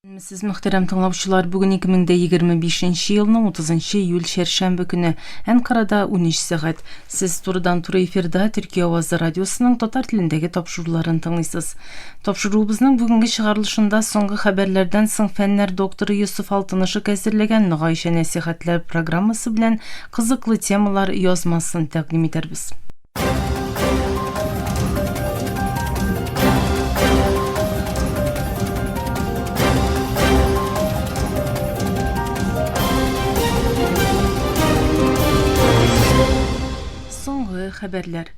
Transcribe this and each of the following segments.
Сез мөхтәрәм тыңлаучылар, бүген 2025 елның 30 июль чәршәмбе көне, Әнкарада 13 сәгать. Сез турыдан-туры эфирда Төркия авазы радиосының татар телендәге тапшыруларын тыңлыйсыз. Тапшыруыбызның бүгенге чыгарылышында соңгы хәбәрләрдән соң фәннәр докторы Йосыф Алтынышык әзерләгән Ногайча нәсихәтләр программасы белән кызыклы темалар язмасын тәкъдим итәрбез. Соңгы хәбәрләр.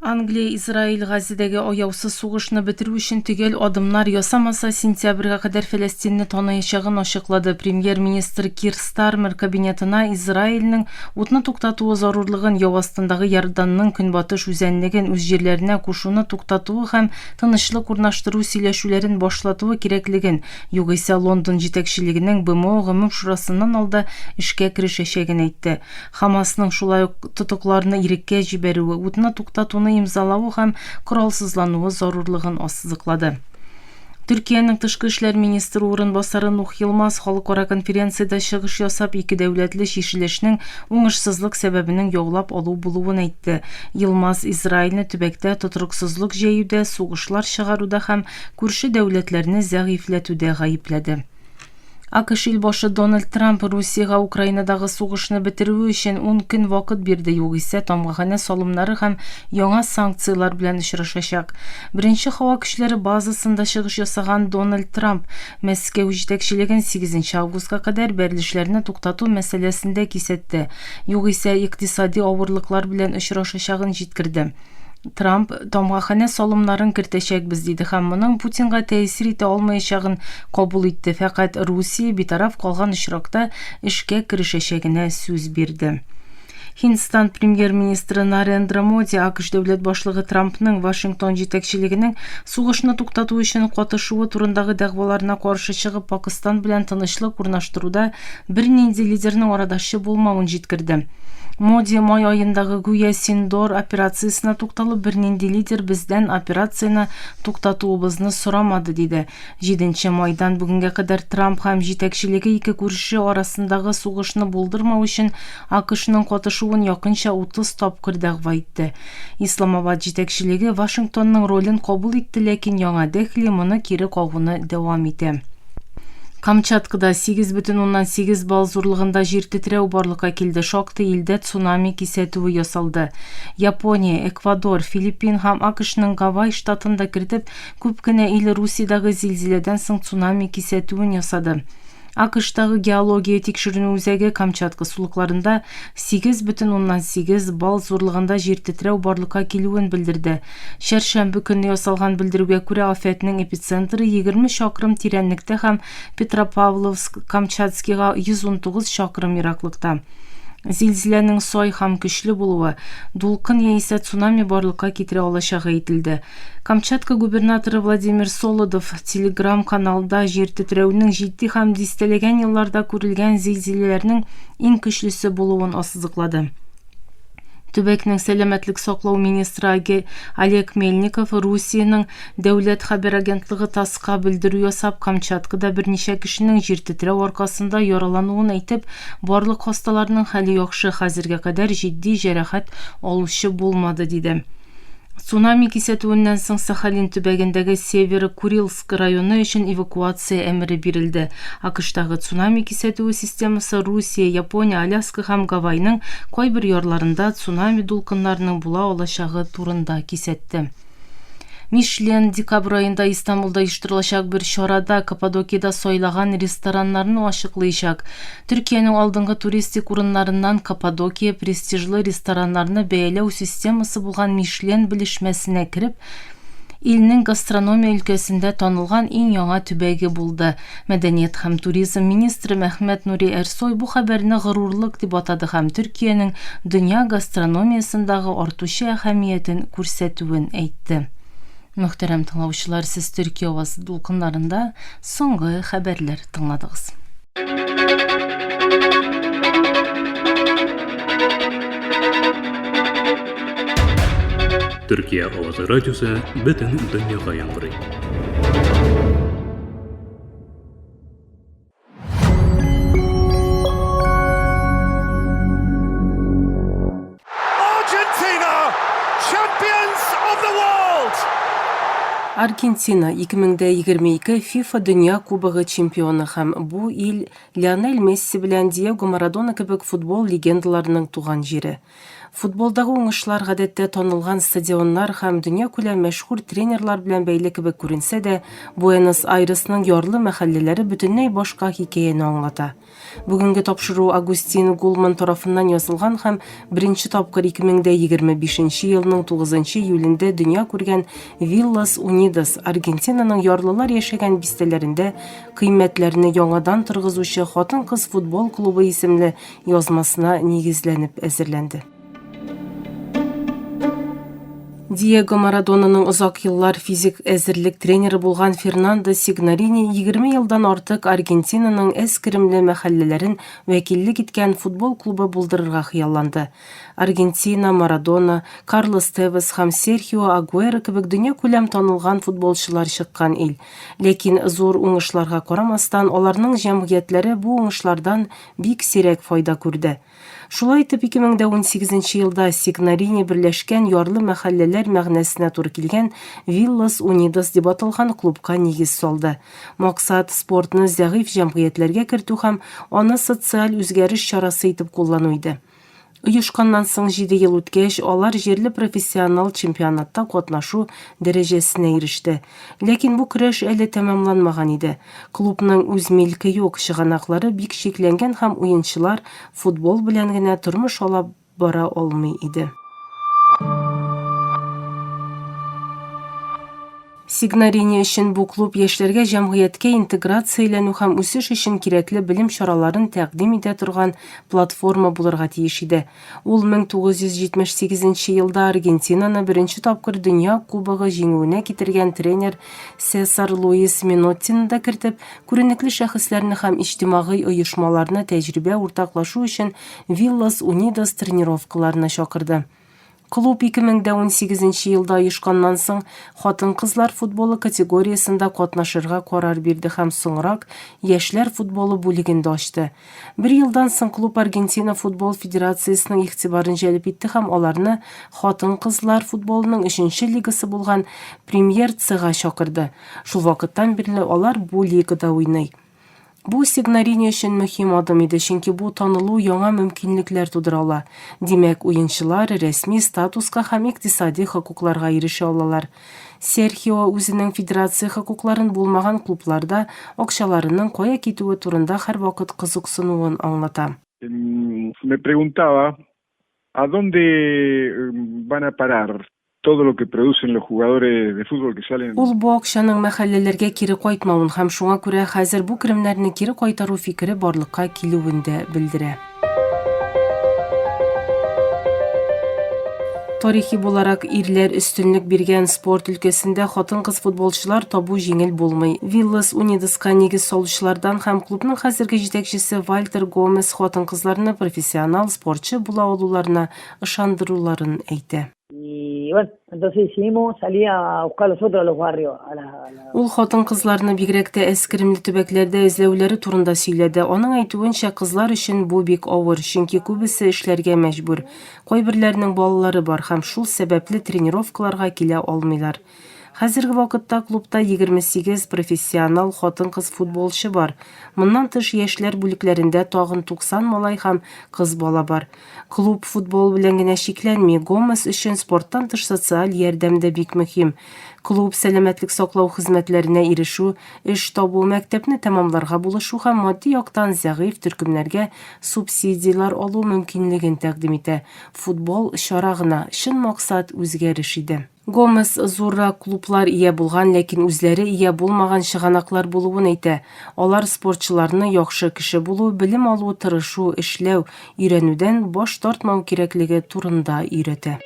Англия Израиль Газидәге аяусыз сугышны бетерү өчен төгәл адымнар ясамаса, сентябрьгә кадәр Фәләстинне таныячагын ачыклады. Премьер-министр Кир Стармер кабинетына Израильнең утны туктатуы зарурлыгын, яу астындагы Иорданның көнбатыш үзәнлеген үз җирләренә кушуны туктатуы һәм тынычлык урнаштыру сөйләшүләрен башлатуы кирәклеген, югыйсә Лондон җитәкчелегенең БМО Гомум шурасыннан алда эшкә керешәчәген әйтте. Хамасның шулай ук тотыкларны иреккә җибәрүе, утны туктатуны имзалавы һәм коралсызлануы зарурлыгын ассызыклады. Төркиянең тышкы эшләр министры урынбасары Нух Йылмаз халыкара конференциядә чыгыш ясап, ике дәүләтле чишелешнең уңышсызлык сәбәбенең яулап алу булуын әйтте. Йылмаз Израильне төбәктә тотрыксызлык җәюдә, сугышлар чыгаруда һәм күрше дәүләтләрне зәгыйфьләтүдә гаепләде. АКШ илбашы Дональд Трамп Русиягә Украинадагы сугышны бетерүе өчен ун көн вакыт бирде, югыйсә тамгаханә салымнары һәм яңа санкцияләр белән очрашачак. Беренче һава көчләре базасында чыгыш ясаган Дональд Трамп Мәскәү җитәкчелеген 8 августка кадәр бәрелешләрне туктату мәсьәләсендә кисәтте, югыйсә икътисади авырлыклар белән очрашачагын җиткерде. Трамп тамгаханә салымнарын кертәчәкбез диде һәм моның Путинга тәэсир итә алмаячагын кабул итте, фәкать Русия битараф калган очракта эшкә керешәчәгенә сүз бирде. Һиндстан премьер-министры Нарендра Моди АКШ дәүләт башлыгы Трампның Вашингтон җитәкчелегенең сугышны туктату өчен катышуы турындагы дәгъваларына каршы чыгып, Пакыстан белән тынычлык урнаштыруда бернинди лидерның арадашчы булмавын җиткерде. Моди май аендагы гүя Синдор операциясенә тукталып, бернинди лидер бездән операцияне туктатуыбызны сорамады, диде. 7 майдан бүгенгә кадәр Трамп һәм җитәкчелеге ике күрше арасындагы сугышны булдырмау өчен АКШның катышуын якынча 30 тапкыр дәгъва итте. Исламабад җитәкчелеге Вашингтонның ролен кабул итте, ләкин Яңа Дехли моны кире кагуны дәвам итә. Камчаткада 8,8 балл зурлыгында җир тетрәү барлыкка килде, шактый илдә цунами кисәтүе ясалды. Япония, Эквадор, Филиппин һәм АКШның Гавай штатын да кертеп, күп кенә ил Русиядәге зилзиләдән соң цунами кисәтүен ясады. АКШтагы геология тикшеренү үзәге Камчатка сулыкларында 8,8 балл зурлыгында җир тетрәү барлыкка килүен белдерде. Чәршәмбе көнне ясалган белдерүгә күрә, афәтнең эпицентры 20 чакрым тирәнлектә һәм Петропавловск-Камчатскийга 119 чакрым ераклыкта. Зилзиләнең сай һәм көчле булуы, дулкын яисә цунами барлыкка китерә алачагы әйтелде. Камчатка губернаторы Владимир Солодов Telegram-каналда җир тетрәүнең җитди һәм дистәләгән елларда күрелгән зилзиләләрнең иң көчлесе булуын ассызыклады. Төбәкнең сәламәтлек саклау министры Олег Мельников Русиянең дәүләт хәбәр агентлыгы ТАССка белдерү ясап, Камчаткада берничә кешенең җир тетрәү аркасында яралануын әйтеп, барлык хасталарның хәле яхшы, хәзергә кадәр җитди җәрәхәт алучы булмады, диде. Цунами кисәтүеннән соң Сахалин төбәгендәге Северо-Курилск районы өчен эвакуация әмере бирелде. АКШтагы цунами кисәтүе системасы Русия, Япония, Аляска һәм Гавайның кайбер ярларында цунами дулкыннарының була алачагы турында кисәтте. Мишлен декабрь аенда Истанбулда оештырылачак бер чарада Каппадокиядә сайлаган рестораннарны ачыклыячак. Төркиянең алдынгы туристик урыннарыннан Каппадокия престижлы рестораннарны бәяләү системасы булган Мишлен белешмәсенә кереп, илнең гастрономия өлкәсендә танылган иң яңа төбәге булды. Мәдәният һәм туризм министры Мәхмәт Нури Эрсой бу хәбәрне горурлык дип атады һәм Төркиянең дөнья гастрономиясендагы артучы әһәмиятен күрсәтүен әйтте. Мөхтәрәм тыңлаучылар, сез Төркия авазы дулкыннарында соңгы хәбәрләр тыңладыгыз. Төркия авазы радиосы бөтен дөньяга яңгырый. Аргентина, 2022 FIFA Дөнья Кубогы чемпионы һәм бу ил Лионель Месси белән Диего Марадона кебек футбол легендаларының туган җире. Футболдагы уңышлар гадәттә танылган стадионнар һәм дөньякүләм мәшһүр тренерлар белән бәйле кебек күренсә дә, Буэнос-Айресның ярлы мәхәлләләре бөтенләй башка хикәяне аңлата. Бүгенге тапшыру Агустин Гулман тарафыннан язылган һәм беренче тапкыр 2025 елның 9 июлендә дөнья күргән Виллас Унидас, Аргентинаның ярлылар яшәгән бистәләрендә кыйммәтләрне яңадан торгызучы хатын-кыз футбол клубы исемле язмасына нигезләнеп әзерләнде. Диего Марадонаның озак еллар физик әзерлек тренеры булган Фернандо Сигнорини 20 елдан артык Аргентинаның әз керемле мәхәлләләрен вәкиллек иткән футбол клубы булдырырга хыялланды. Аргентина, Марадона, Карлос Тевес һәм Серхио Агуэро кебек дөньякүләм танылган футболчылар чыккан ил. Ләкин зур уңышларга карамастан, аларның җәмгыятьләре бу уңышлардан бик сирәк файда күрде. Шулай итеп, 2018 нче елда Сигнорини берләшкән ярлы мәхәлләләр мәгънәсенә туры килгән Виллас Унидас дип аталган клубка нигез салды. Максат, спортны зәгыйфь җәмгыятьләргә кертү һәм аны социаль үзгәреш чарасы итеп куллану иде. Оешканнан соң җиде ел үткәч, алар җирле профессионал чемпионатта катнашу дәрәҗәсенә иреште. Ләкин бу көрәш әле тәмамланмаган иде. Клубның үз милке юк, чыганаклары бик чикләнгән һәм уенчылар футбол белән генә тормыш алап бара алмый иде. Сигнорини өчен бу клуб яшьләргә җәмгыятькә интеграцияләнү һәм үсеш өчен кирәкле белем чараларын тәкъдим итә торган платформа булырга тиеш иде. Ул 1978 нче елда Аргентинаны беренче тапкыр Дөнья Кубогы җиңүенә китергән тренер Сесар Луис Меноттины да кертеп, күренекле шәхесләрне һәм иҗтимагый оешмаларны тәҗрибә уртаклашу өчен Виллас Унидас тренировкаларына чакырды. Клуб 2018 нче елда оешканнан соң хатын-кызлар футболы категориясендә катнашырга карар бирде һәм соңрак яшьләр футболы бүлеген дә ачты. Бер елдан соң клуб Аргентина футбол федерациясенең игътибарын җәлеп итте һәм аларны хатын-кызлар футболының өченче лигасы булган Премьер Цга чакырды. Шул вакыттан бирле алар бу лигада уйный. Бу Сигнорини өчен мөһим адым иде, чөнки бу танылу яңа мөмкинлекләр тудыра ала. Димәк, уенчылар рәсми статуска һәм икътисади хокукларга ирешә алалар. Серхио үзенең федерация хокукларын булмаган клубларда акчаларының кая китүе турында һәрвакыт кызыксынуын аңлата. Me preguntaba, ¿a dónde van a parar todo lo que producen los jugadores de fútbol que salen? Ул бу акчаның мәхәлләләргә кире кайтмавын һәм шуңа күрә хәзер бу керемнәрне кире кайтару фикере барлыкка килүен дә белдерә. Тарихи буларак ирләр өстенлек биргән спорт өлкәсендә хатын-кыз футболчылар табу җиңел булмый. Виллас Унидоска нигез салучылардан һәм клубның хәзерге җитәкчесе Вальтер Гомес хатын-кызларны профессионал спортчы була алуларына ышандыруларын әйтә. Ул хатын-кызларны бигрәк тә әз керемле төбәкләрдә эзләүләре турында сөйләде. Аның әйтүенчә, кызлар өчен бу бик авыр, чөнки күбесе эшләргә мәҗбүр. Кайберләренең балалары бар һәм шул сәбәпле тренировкаларга килә алмыйлар. Хәзерге вакытта клубта 28 профессионал хатын-кыз футболчы бар. Моннан тыш, яшьләр бүлекләрендә тагын 90 малай һәм кыз бала бар. Клуб футбол белән генә чикләнми, Гомес өчен спорттан тыш социаль ярдәм дә бик мөһим. Клуб сәламәтлек саклау хезмәтләренә ирешү, эш табу, мәктәпне тәмамларга булышу һәм матди яктан зәгыйфь төркемнәргә субсидияләр алу мөмкинлеген тәкъдим итә. Футбол, чара гына, чын максат, үзгәреш иде. Гомес зуррак клублар ия булган, ләкин үзләре ия булмаган чыганаклар булуын әйтә. Алар спортчыларны яхшы кеше булу, белем алу, тырышу, эшләү, өйрәнүдән баш тартмау кирәклеге турында өйрәтә.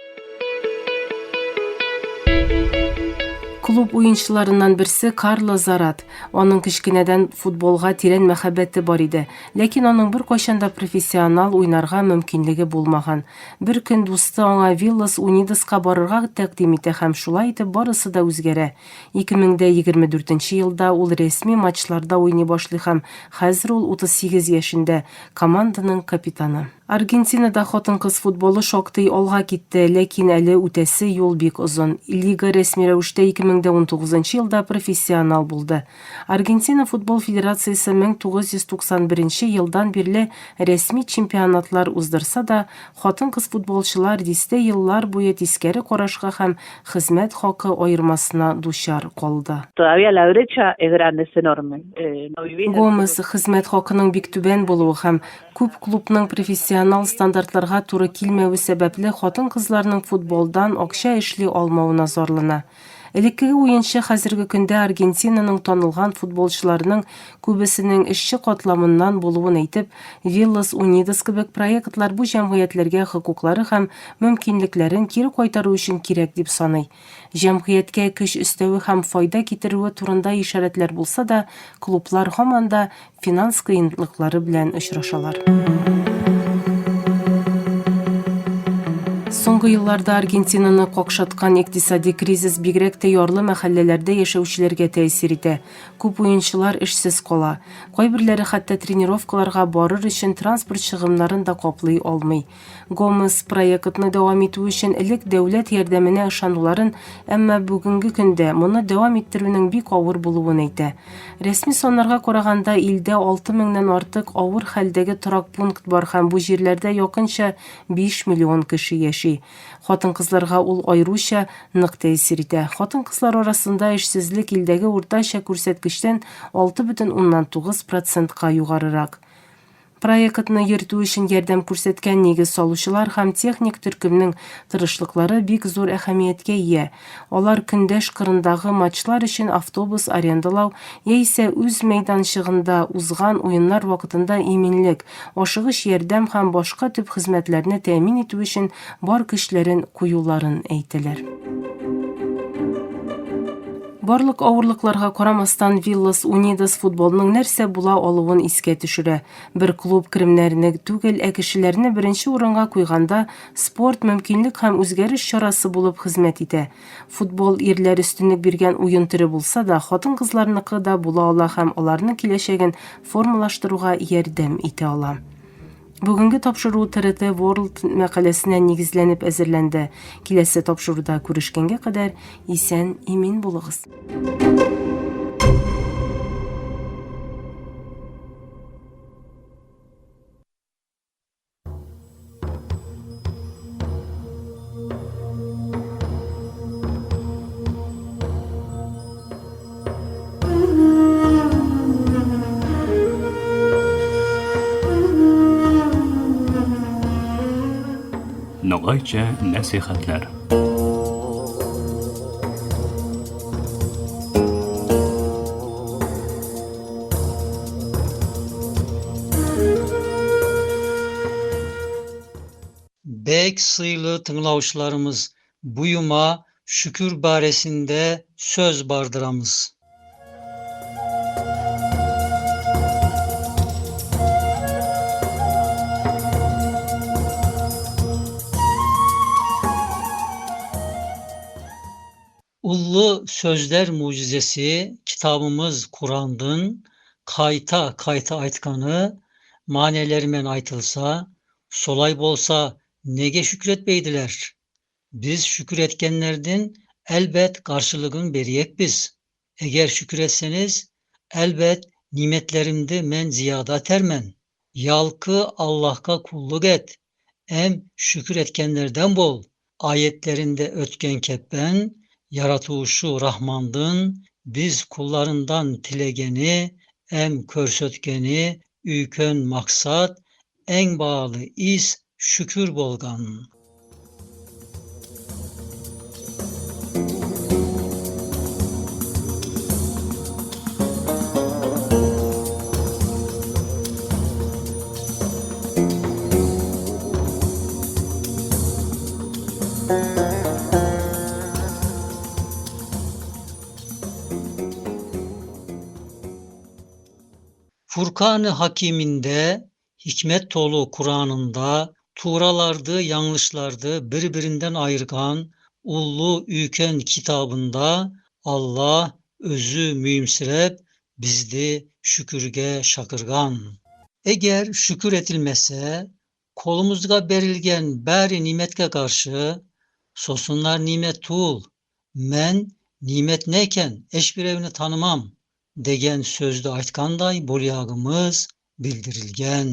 Клуб уенчыларыннан берсе Карло Зарат. Аның кечкенәдән футболга тирән мәхәббәте бар иде. Ләкин аның беркайчан да профессионал уйнарга мөмкинлеге булмаган. Бер көн дусты аңа Виллас Унидоска барырга тәкъдим итә һәм шулай итеп барысы да үзгәрә. 2024 нче елда ул рәсми матчларда уйный башлый һәм хәзер ул 38 яшендә, команданың капитаны. Аргентинада хатын-кыз футболы шактый алга китте, ләкин әле үтәсе юл бик озын. Лига рәсми рәвештә 2019 елда профессионал булды. Аргентина футбол федерациясе 1991 елдан бирле рәсми чемпионатлар уздырса да, хатын-кыз футболчылар дистә еллар буе тискәре карашка һәм хезмәт хакы аермасына дучар калды. Todavía la brecha es grande, es enorme. No vivís del Гомес fútbol. хезмәт хакының бик түбән булуы һәм күп клубның профессионал стандартларга туры килмәве сәбәпле хатын-кызларның футболдан акча эшли алмавына зарлана. Элеккеге уенчы хәзерге көндә Аргентинаның танылган футболчыларының күбесенең эшче катламыннан булуын әйтеп, Виллас Унидас кебек проектлар бу җәмгыятьләргә хокуклары һәм мөмкинлекләрен кире кайтару өчен кирәк дип саный. Җәмгыятькә көч өстәве һәм файда китерүе турында ишарәтләр булса да, клублар һаман да финанс кыенлыклары белән очрашалар. Соңгы елларда Аргентинаны какшаткан икътисади кризис бигрәк тә ярлы мәхәлләләрдә яшәүчеләргә тәэсир итә. Күп уенчылар эшсез кала. Кайберләре хәтта тренировкаларга барыр өчен транспорт чыгымнарын да каплый алмый. Гомес проектны дәвам итү өчен элек дәүләт ярдәменә ышануларын, әмма бүгенге көндә моны дәвам иттерүнең бик авыр булуын әйтә. Рәсми саннарга караганда, илдә 6 меңнән артык авыр хәлдәге торак пункт бар һәм бу җирләрдә якынча 5 миллион кеше яши. Хатын-кызларга ул аеруча нык тәэсир итә. Хатын-кызлар арасында эшсезлек илдәге уртача күрсәткечтән 6,9 процентка югарырак. Проектны йөртү өчен ярдәм күрсәткән нигез салучылар һәм техник төркемнең тырышлыклары бик зур әһәмияткә ия. Алар көндәш кырындагы матчлар өчен автобус арендалау яисә үз мәйданчыгында узган уеннар вакытында иминлек, ашыгыч ярдәм һәм башка төп хезмәтләрне тәэмин итү өчен бар көчләрен куюларын әйтәләр. Барлык авырлыкларга карамастан, Виллас Унидас футболның нәрсә була алуын искә төшерә. Бер клуб керемнәрне түгел, ә кешеләрне беренче урынга куйганда, спорт мөмкинлек һәм үзгәреш чарасы булып хезмәт итә. Футбол ирләр өстенлек биргән уен төре булса да, хатын-кызларныкы да була ала һәм аларның киләчәген формалаштыруга ярдәм итә ала. Бүгенге тапшыру ТРТ World мәкаләсенә нигезләнеп әзерләнде. Киләсе тапшыруда күрешкәнгә кадәр исән имин булыгыз. Ногайча нәсихәтләр. Бек сыйлы тыңлаучыларымыз, бу юма şükür baresinde söz bardıramız. Ullu sözler mucizesi kitabımız Kur'an'dın kayta kayta aytkanı manelermen aytılsa, solay bolsa nege şükretmeydiler? Biz şükür etkenlerdin elbet karşılığın beriyek biz. Eğer şükür etseniz elbet nimetlerimdi men ziyada termen. Yalkı Allah'a kulluk et. Em şükür etkenlerden bol. Ayetlerinde ötken keppen yaratılışu Rahmandın biz kullarından tilegeni em körsötkeni üyken maksat en bağlı iz şükür bolgan. Furkan-ı Hakim'inde, hikmet dolu Kur'an'ında, tuğralardı, yanlışlardı birbirinden ayırgan, ullu üyken kitabında Allah özü mühimsirep bizdi şükürge şakırgan. Eğer şükür etilmese Колумузга берилген бари ниметке каршы сосунлар нимет туул, мен нимет не экен эч биревини танымам деген сөздү айткандай болуягымыз билдирилген.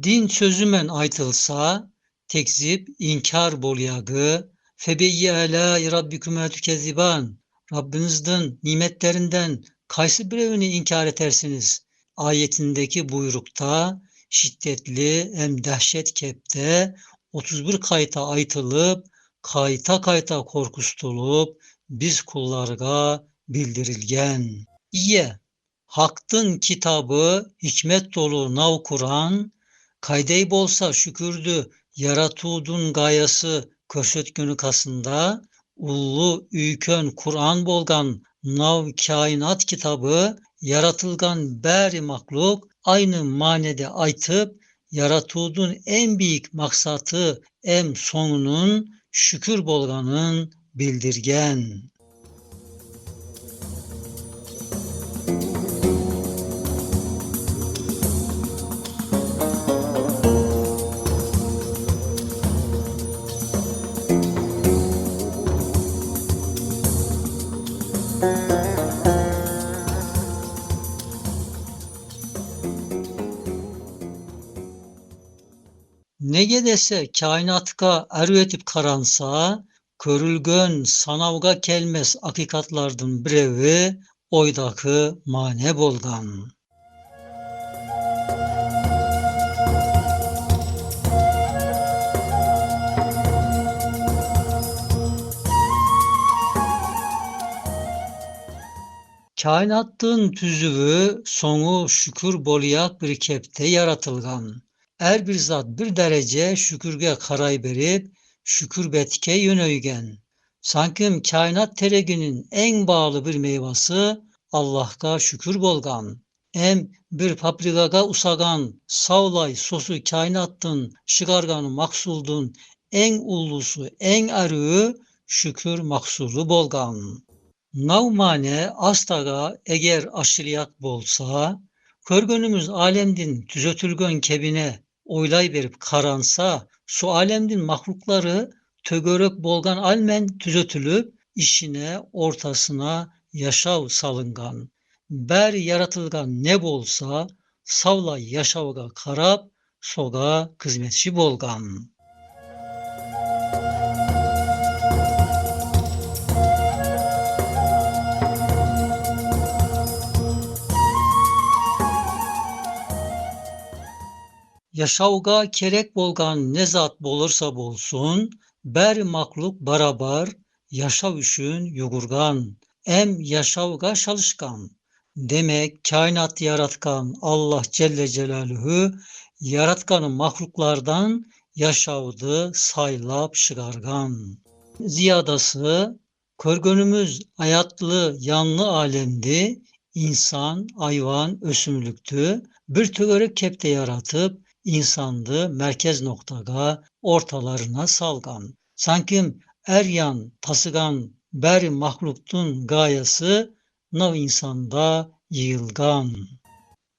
Din sözü men aytılsa tekzip inkar boluyagı febeyyi alâi rabbikümâ tükezziban Rabbinizden nimetlerinden kaysı birevini inkar edersiniz ayetindeki buyrukta şiddetli em dehşet kepte 31 kayta aytılıp kayta kayta korkustulup biz kullarga bildirilgen. İye, Haktın kitabı hikmet dolu nav Kur'an, kaydey bolsa şükürdü yaratudun gayası körsetkönü kasında, ullu üykön Kur'an bolgan nav kainat kitabı yaratılgan beri mahluk aynı manede aytıp yaratudun en büyük maksatı em sonunun şükür bolganın bildirgen. Nege dese kainatka erü etip karansa, körülgön sanavga kelmez hakikatlardın birevi oydakı mane bolgan. Kainattın tüzüvü sonu şükür boluyak bir kepte yaratılgan. Er bir zat bir derece şükürge karay berip şükür betke yönöygen. Sanki kainat tereginin en bağlı bir meyvası Allah'a şükür bolgan. Em bir paprikaga usagan savlay sosu kainattın şıgargan maksuldun en ullusu en erüğü şükür maksulu bolgan. Navmane astaga eğer aşılıyak bolsa, körgönümüz alemdin tüzötülgön kebine oylay berip karansa, su alemdin mahlukları tögörök bolgan almen tüzötülüp işine ortasına yaşav salıngan. Ber yaratılgan ne bolsa savlay yaşavga karap soga kızmetçi bolgan. Yaşavga kerek bolgan ne zat bolursa bolsun, ber makluk barabar yaşav üçün yugurgan, em yaşavga çalışkan. Demek kainat yaratkan Allah Celle Celaluhu yaratkanı mahluklardan yaşavdı saylap şıgargan. Ziyadası körgönümüz hayatlı yanlı alemdi, insan, hayvan, ösümlüktü, bir tögörük kepte yaratıp insandı merkez noktaga ortalarına salgan. Sanki er yan tasıgan ber mahluktun gayesi nav insanda yığılgan.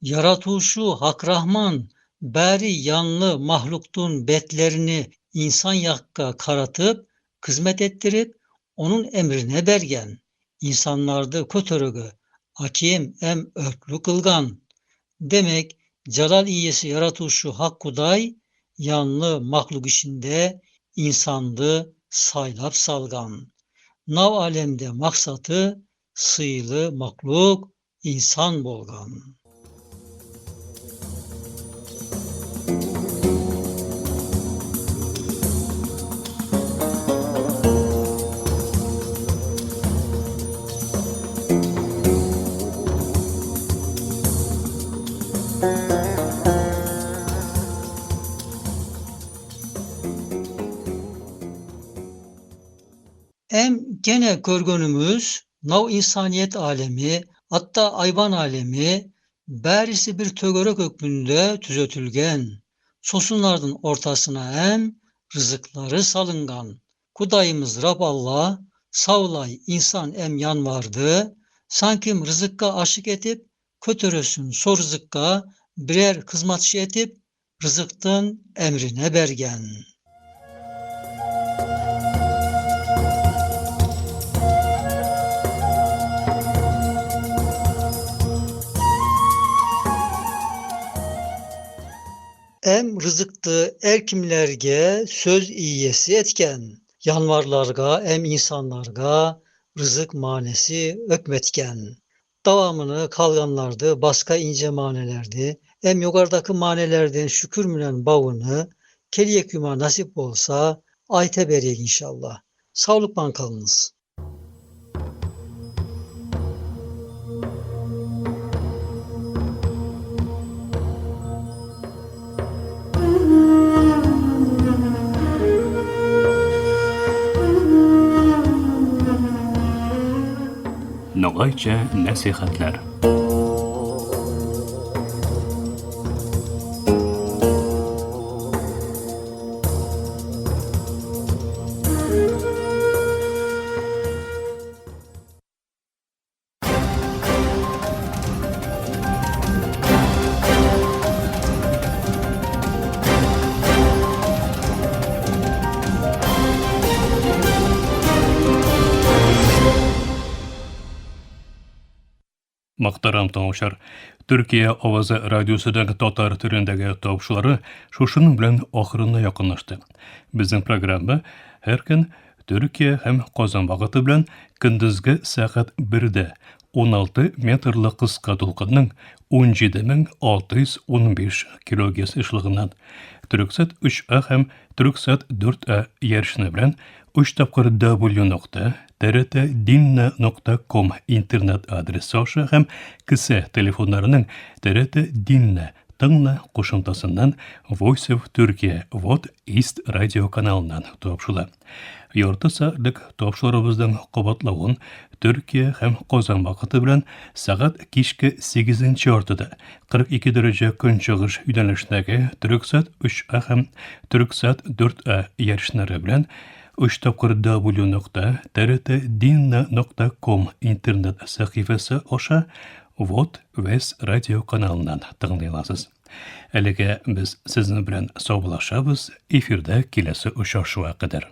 Yaratuşu Hak Rahman beri yanlı mahluktun betlerini insan yakka karatıp hizmet ettirip onun emrine bergen. İnsanlardı kötörügü hakim em örtlü kılgan. Demek Celal iyesi yaratuşu Hak Kuday yanlı mahluk işinde insandı saylap salgan. Nav alemde maksatı sıylı mahluk insan bolgan. Em gene körgönümüz nav insaniyet alemi hatta hayvan alemi berisi bir tögörök hükmünde tüzötülgen. Sosunlardın ortasına em rızıkları salıngan. Kudayımız Rab Allah savlay insan em yan vardı. Sanki rızıkka aşık etip kötürüsün so rızıkka birer kızmatçı etip Rızıktın emrine bergen. Em rızıktı erkimlerge söz iyesi etken, yanvarlarga em insanlarga rızık manesi ökmetken. Davamını kalganlardı, başka ince manelerdi. Em yukarıdaki manelerden şükür münen bağını keliyek yuma nasip olsa ayte beriyek inşallah. Sağlıkla kalınız. Ногайча нәсихәтләр. Мөхтәрәм тыңлаучылар, Төркия авазы радиосының татар телендәге тапшырулары шушының белән ахырына якынлашты. Безнең программа һәр көн Төркия һәм Казан вакыты белән көндезге сәгать 1-дә 16 метрлы кыска дулкынның 17615 килогерц ешлыгыннан Төрксат 3А һәм Төрксат 4А ярышны белән 3 тапкыр W нокта trtdinna.com интернет адресы аша һәм кесә телефоннарының TRT Dinna Тыңла кушымтасыннан Voice of Turkey Вот East радио каналыннан тапшыла. Ярты сәгатьлек тапшырубызның кабатлавын Төркия һәм Казан вакыты белән сәгать кичке 8 яртыда 42 дәрәҗә көнчыгыш юнәлешендәге Төрексат 3А һәм Төрексат 4А ярышлары белән 3 тапкыр W нокта trtdinna.com интернет сәхифәсе аша Вот Вес радио каналыннан тыңлый аласыз. Әлегә без сезнең белән саубуллашабыз, эфирда киләсе очрашуга кадәр.